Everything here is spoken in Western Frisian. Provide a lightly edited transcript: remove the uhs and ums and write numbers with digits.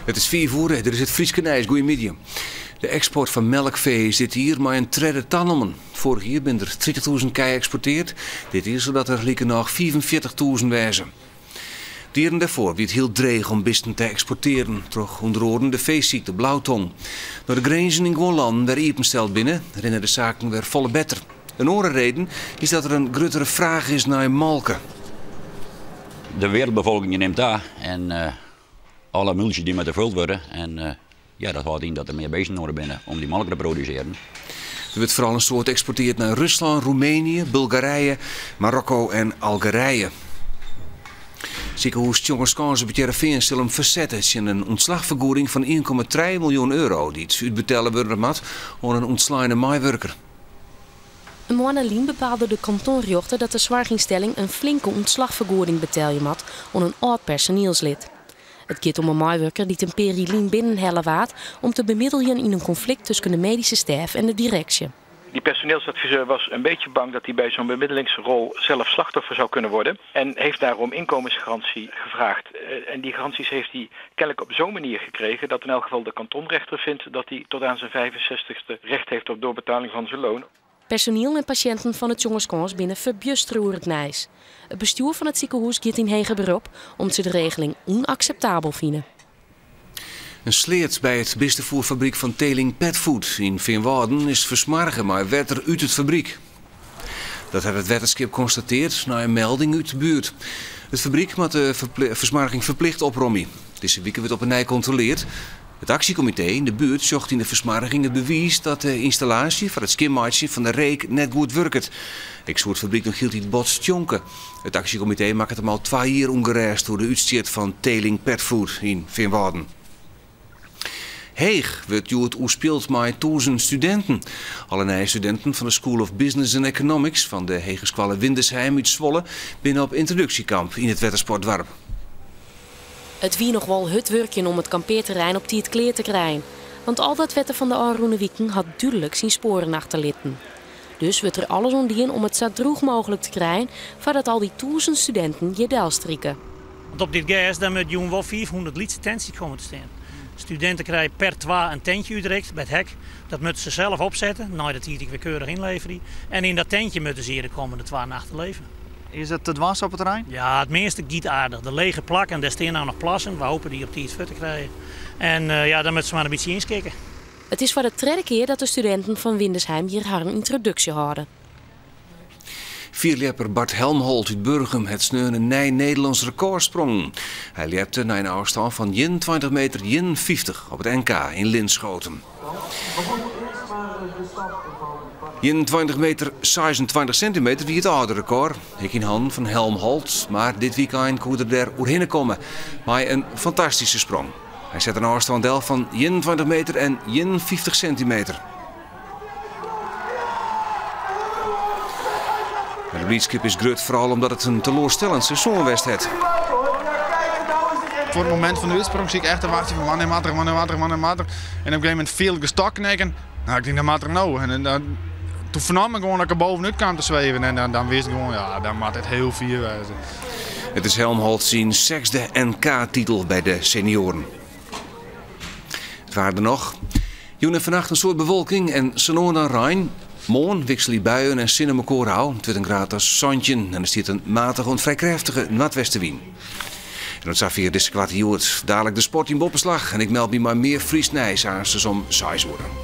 It is fiif oere, dit is it Fryske nijs. Goeiemiddei. De eksport fan melkfee is dit jier mei in tredde tanommen. Foarich jier binne der 30.000 kij eksporteard, dit jier sil dat der likernôch 45.000 wêze. De jierren dêrfoar wie it hiel dreech om bisten te eksportearen troch ûnder oaren de feesykte blautong. No't de grinzen yn guon lannen wer iepensteld binne, rinne de saken wer folle better. In oare reden is dat der in gruttere fraach is nei molke. De wereldbefolking nimt ta en alle multsjes dy moatte fuld wurde en ja, dat hâldt yn dat der mear beesten noadich binne om dy molke te produsearjen. Der wurdt foaral in soad eksporteard nei Ruslân, Roemenië, Bulgarije, Marokko en Algerije. Sikehûs Tjongerskâns op It Hearrenfean sil him fersette tsjin in ûntslachfergoeding fan 1,3 miljoen euro dy't útbetelle wurde moat oan in ûntsleine meiwurker. In moanne lyn bepaalde de kantonrjochter dat de soarchynstelling in flinke ûntslachfergoeding betelje moat oan in âld personielslid. It giet om in meiwurker dy't in pear jier lyn binnenhelle waard om te bemiddeljen yn in konflikt tusken de medyske stêf en de direksje. Die personeelsadviseur was een beetje bang dat hij bij zo'n bemiddelingsrol zelf slachtoffer zou kunnen worden en heeft daarom inkomensgarantie gevraagd. Eh, en die garanties heeft hij kennelijk op zo'n manier gekregen dat in elk geval de kantonrechter vindt dat hij tot aan zijn 65ste recht heeft op doorbetaling van zijn loon. Personiel en pasjinten fan it Tjongerskâns binne ferbjustere oer it nijs. It bestjoer fan it sikehûs giet yn heger berop om't se de regeling ûnakseptabel fine. In sleat by it bistefoerfabryk fan Teeling Petfood yn Feanwâlden is fersmoarge mei wetter út it fabryk. Dat hat it wetterskip konstateard nei in melding út de buert. It fabryk moat de fersmoarging ferplicht opromje. Dizze wike wurdt op 'e nij kontroleard. It aksjekomitee yn de buert sjocht yn de fersmoarging it bewiis dat de ynstallaasje foar it skjinmeitsjen fan de reek net goed wurket. Ek soe it fabryk noch hieltyd bot stjonke. It aksjekomitee makket him al twa jier ûngerêst oer de útstjit fan Teeling Petfood yn Feanwâlden. Heech wurdt hjoed oerspield mei 1000 studinten. Alle nije studinten fan de School of Business and Economics fan de Hegeskoalle Windesheim út Zwolle binne op yntroduksjekamp yn it wettersportdoarp. It wie noch wol hurd wurkjen om it kampearterrein op tiid klear te krijen. Want al dat wetter fan de ôfrûne wiken hat dúdlik syn spoaren achterlitten. Dus wurdt der alles oan dien om it sa drûch mooglik te krijen foardat al dy 1000 studinten hjir delstrike. Want op dit gers daar moat jûn wol 500 lytse tentsjes komme te stean. Studinten krije per twa in tintje útrikt by it hek. Dat moatte se sels opsette, nei de tiid ek wer keurich ynleverje. En yn dat tintje moatte se hjir de kommende twa nachten leve. Is it te dwaan op it terrein? Ja, it measte giet aardich. De lege plakken, dêr stean no noch plassen. We hoopje dy op tiid fuort te krijen. En ja, dan moatte se mar in bytsje ynskikke. It is foar de tredde kear dat de studinten fan Windesheim hjir harren yntroduksje hâlde. Fierljepper Bart Helmholt út Burgum hat sneon in nij Nederlânsk rekôr sprongen. Hy ljepte nei in ôfstân fan 21 meter 51 op it NK yn Linschoten. 21 meter 26 sintimeter wie it âlde rekôr, ek yn hannen fan Helmholt, mar dit wykein koe er der oerhinne komme mei in fantastyske sprong. Hy set in ôfstân del fan 21 meter en 51 sintimeter. De blydskip is grut, foaral omdat it in teloarstellend seizoen west hat. Foar it momint fan de útsprong siet ik echt te wachtsjen fan wannear moat er, wannear moat er, wannear moat er. En op in gegeven momint fiel ik de stok knikken. Nou, ik tink dan moat er no. En dan, toen fernaam ik gewoan dat ik er bovenút kaam te sweven. En dan, dan wist ik gewoan, ja, dan moat it hiel fier wêze. It is Helmholt syn sechsde NK-titel by de senioaren. It waar der noch. Jûn en fannacht in soad bewolking en sa no en dan rein. Moarn wikselje buien en sinne mekoar ôf. It wurdt in graad as 17 en der stiet in matige oant frij krêftige noardwestewyn. En oant safier dizze koarte Hjoed. Dalik de sport yn Boppeslach en ik meld my mei mear Frysk nijs aanstens om 6 oere.